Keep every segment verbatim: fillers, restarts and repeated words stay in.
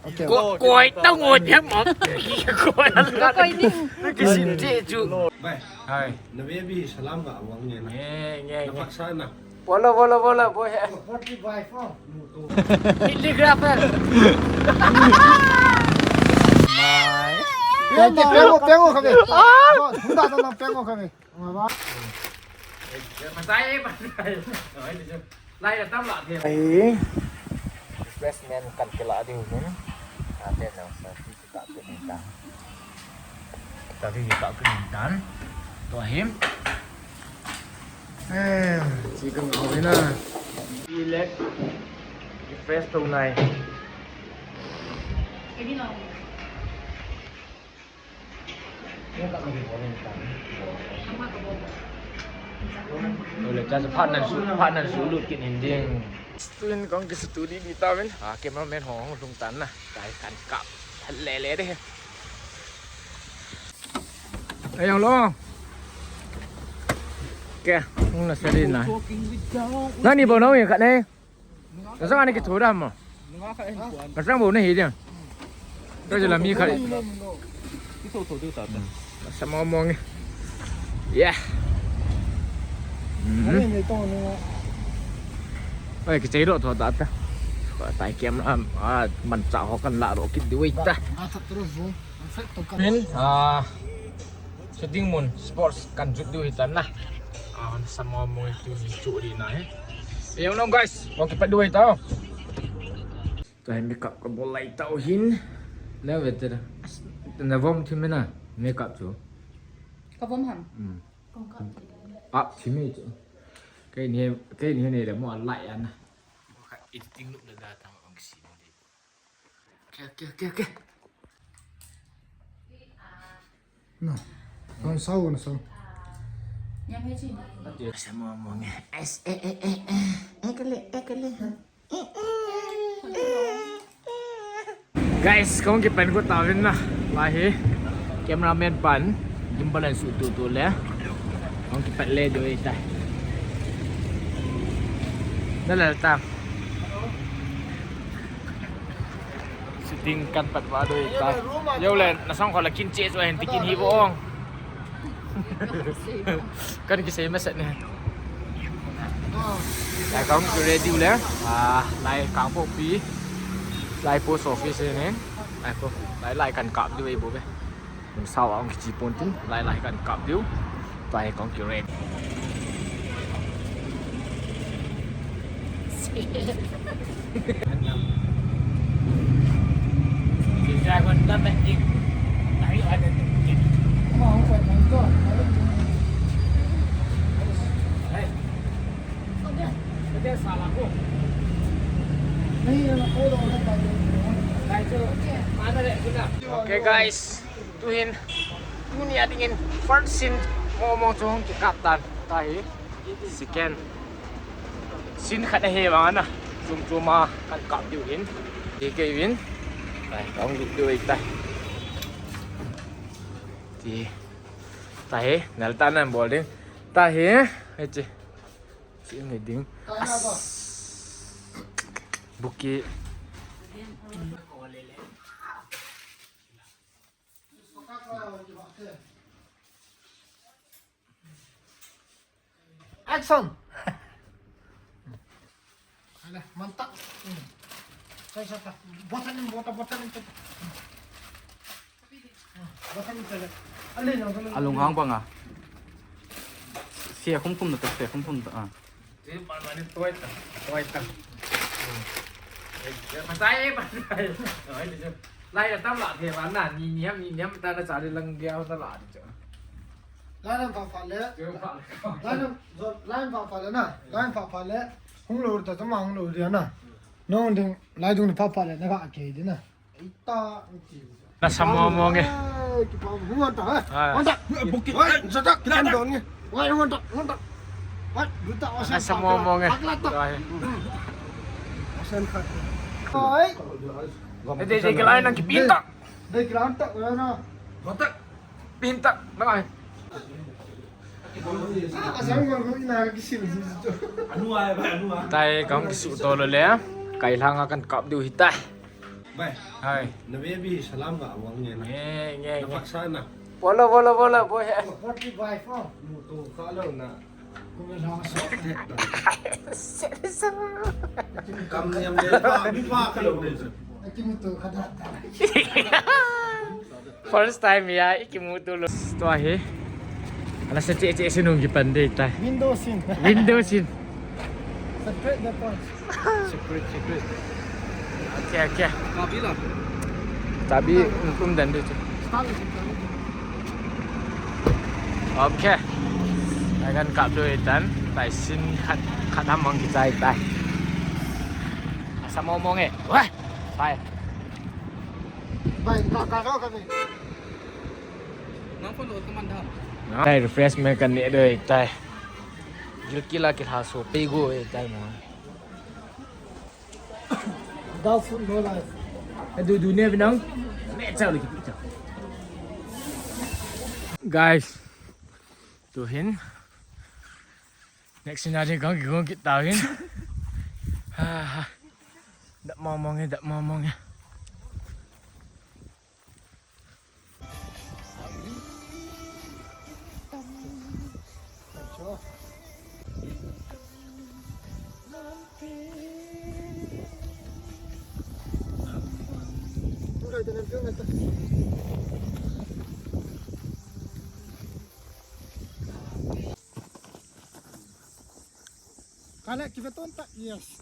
Okay. Ko-, koi tang oi phem mong. Koi. Koi ding. Kisin che chu. Bai. Hai. Na baby salam ga awang nge na. Nge, nge, nge. Na paksa na. Bola, bola, bola, boy. Forty-five, oh. Videographer. Mai. Pengo, pengo, pengo kami. Ah! Hunda, hunda, pengo kami. Masai, masai. Lai la tam la the. Ai. Refreshment kan kila ding hin. Ate na sa. Ka kini tan. Ka kini, ka kini tan. Tua hi. Eh, chi ka ngau hi na. Relax. Refresh tou nai. Ole, cha phat nan su, phat nan su lut kit in ding. Student kong ki student ni ta ven. Ah, cameraman ho hung lhung tan na. Kai kan kap. Lele de. Ayong lo. Ke, hung na sari na. Nani bo no yin khat ne. Nasang ani kitho da mo. Nasang bo ne hi dia. Ka jela mi khat. Sama mo nge. Yeah. Mhm. Oi, kichei ro tho ta ta. Ko tai kem am, a, man cha ho kan la ro kit diu ta. Min, a, shooting mun sports kan jut diu hi tan na. A, sama mo nge tu ni chu ri na he. Yo no guys, kong kipat diu ta. Tua hi makeup ka bol lai tau hin. Le ve te da. Na vom thim na makeup chu. Ka vom ham. Hmm. Up thim e chu. Kei ni, kei ni ne le mo a lai ana. Ka editing look le da tang ong si ni. Okay, okay, okay, okay. No. Kon sau, kon sau. Yang hei chi. Sama mo nge. Es, e, e, e, e. Ekale, ekale. Guys, kong kipan ko tawin na. Lahi. Cameraman pan. Gimbal an su tu tu le. Kong kipan le do ita. Na la ta. Shooting kan pat va doi ta. Yo le, na sang kho la kin che so hen ti kin hi vo ong. Kan kisei ma set ne. Lai kong ki ready le. Ah, lai kong po pi. Lai post office ne. Lai po. Lai, lai kan kap diu bo be. Sao ong kichi pon tin, lai lai kan kap diu. Tua hi kong ki ready. Okay guys. Tuhin, tuni a dingin first scene momo chu hung kikap tan. Tahi, second scene khat ahi vang ana. Chum chum a kan kap diu hin. Ti kei vin. Tai, kong lut diu ta. Ti. Tahi, nal ta nan bol ding. Tahi, hichi. Scene ni ding. As. Buki. Action. Ale, mantap. Sai, sai, sai. Botan ni, botan, botan ni. Botan ni, ale. Ale, no, ale. Alung hang banga. Sia khum khum na ta, sia khum khum ta. Ah. Masai, masai. Lai la tam la the ba na, ni, ni ham, ni, ni ham ta na cha le lang dia ta la di cha. Lai lam pha pha le. Lai lam, lai lam pha pha le na. Lai lam pha pha le. Hung lo ta, tama hung lo dia na. No ding, lai dung pha pha le na ka ke di na. Na samo mo nge. Ai, kipa mo ta, ha? Ah. Mo ta. Bukit. Oi, sa ta. Kilan don nge. Oi, mo ta, mo ta. Oi, du ta, oi, na samo mo nge. Pakla ta. Oi. Oi. Dei, dei, dei, kilan nang kipinta. Dei, kilan ta, oi na. Mo ta. Pinta, na ai. Tai kong kisu to lo le. Kai langa kan kap diu hitai. Bhai, hai. Na baby salam ga awang nge na. Nge, nge, nge. Na paksa na. Bolo, bolo, bolo, boy. Forty-five, oh. Mutu kha lo na. Kum na sa. Kam niam le pa, mi pa kha lo le. Aki mutu kha da da. First time ya, ikimutu lo. Tua hi. Ala sa che che sinung kipan dei tai. Window sin. Window sin. Secret weapons. Secret, secret. Okay, okay. Tabi la. Tabi, um, um, dan dei che. Start with it. Okay. Akan kap dei tan. Tai sin khat, khat ham mang kichai tai. Asa mo mo nge. Wah. Tai. Bhai, ka, ka, ka, ka, ka. Nang phone lo ka man da. Tai refreshment kan ne dei tai. Gilkila kilha so pe go e tai mo. Without food, no life. Adu du ne binang. Me chao le ki chao. Guys. Tu hin. Next scenario kong ki kong kita hin. Ha ha. Dak mong mong e, dak mong mong e. Kale, kiveton ta, yes.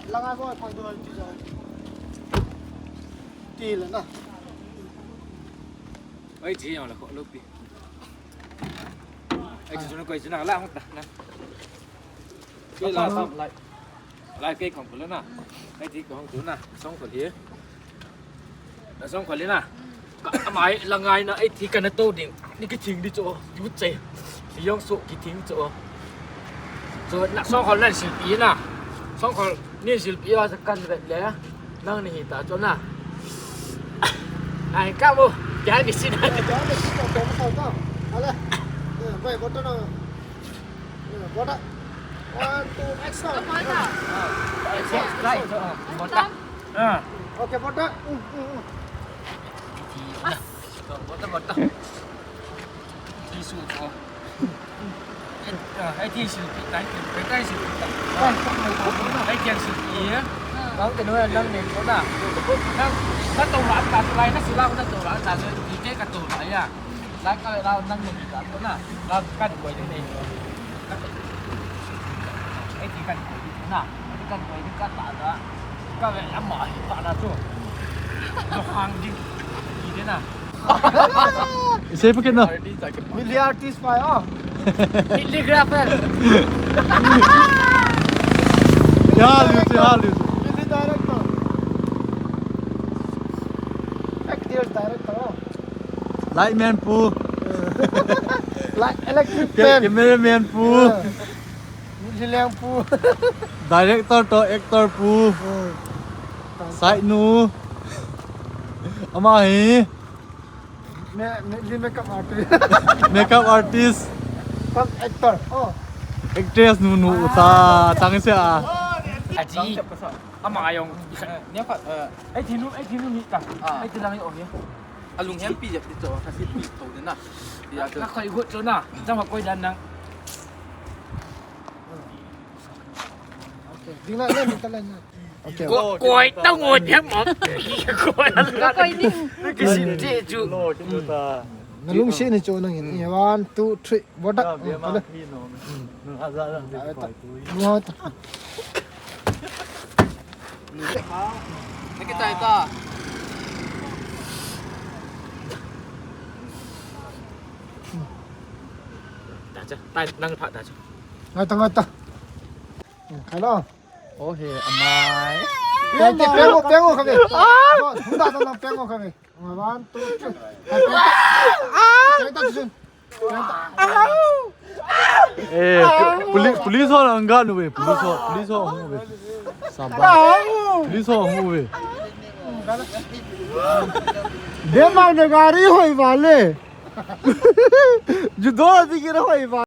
Langa ko ko do ti jo. Ti le na. Oi, ji la ko lo pi. Ai, ji na ko ji na la ta na. Ke la sam lai. Lai kei khong pula na. Kei thi khong tu na. Song khol hi. Na song khol hi na. Ka mai la ngai na, ei thi kana to ding. Ni kithing di cho. Yu che. Si yong so kithing cho. Cho na song khol na silpi na. Song khol ni silpi a sa kan le le. Nang ni hi ta cho na. Ai ka mo. Kya ni si na. Kya ni si na. Kya ni si na. Ale. Eh, bhai, bottle na. Bottle. One, two, action. Action. Right. Bottle. Ah. Okay, bottle. Mm, mm, mm. Bottle, bottle. Tisu ko. Ai, tisu pi tai, pi tai su pi tai. Ai, tisu pi. Nang ke no nang ne ko na. Nang, nang to la ta lai na sila na to la ta ni ke ka to la ya. Lai ka la nang ne ka to na. Lai ka ko ni. Ai ti ka ko na. Ai ti ka ko ni ka ta da. Ka ve ama hi pa na to. To hang ding. Ni de na. Ise pa kena. Milli artist pa ya. Videographer. Ya, lu se, ya, lu se. Milli director. Actor director. Lightman pu. Light electric Ke- man. Cameraman pu. Milli leng pu. Director to actor pu. Side nu. Ama hi. Me, me, makeup artist. Makeup artist. Cum actor. Oh. Actress nu nu ta tang se a. Aji. Ama ayong. Nia khat, eh, ai thinu, ai thinu ni ta. Ah. Ai ti lang yo ni. Alung hem pi jep ti cho, ka si pi to de na. Ya to. Na koi got cho na. Jam koi dan nang. Okay. Ding la le ni ta le na. Okay. Ko, koi tao ngoi phem mo. Koi. Koi ni. Kisin ti chu. Lo, chu ta. Na lungset ni chu nang hin. One, two, three. Bottle. Nu ha ta. Nang kitai ta. Ta cha, tai nang pha ta cha. Ngai ta, ngai ta. Hello. Oh, he, amai. Peng, peng, peng, peng, kami. Ah! Hunda, hunda, peng, kami. One, two, three. Peng, peng, peng, peng. Eh, poli-, police ho ang ga nu ve, police ho, police ho ang ve. Sabah. Police ho ang ve. Dema na gari hoi vale. Judo di kira hoi vale.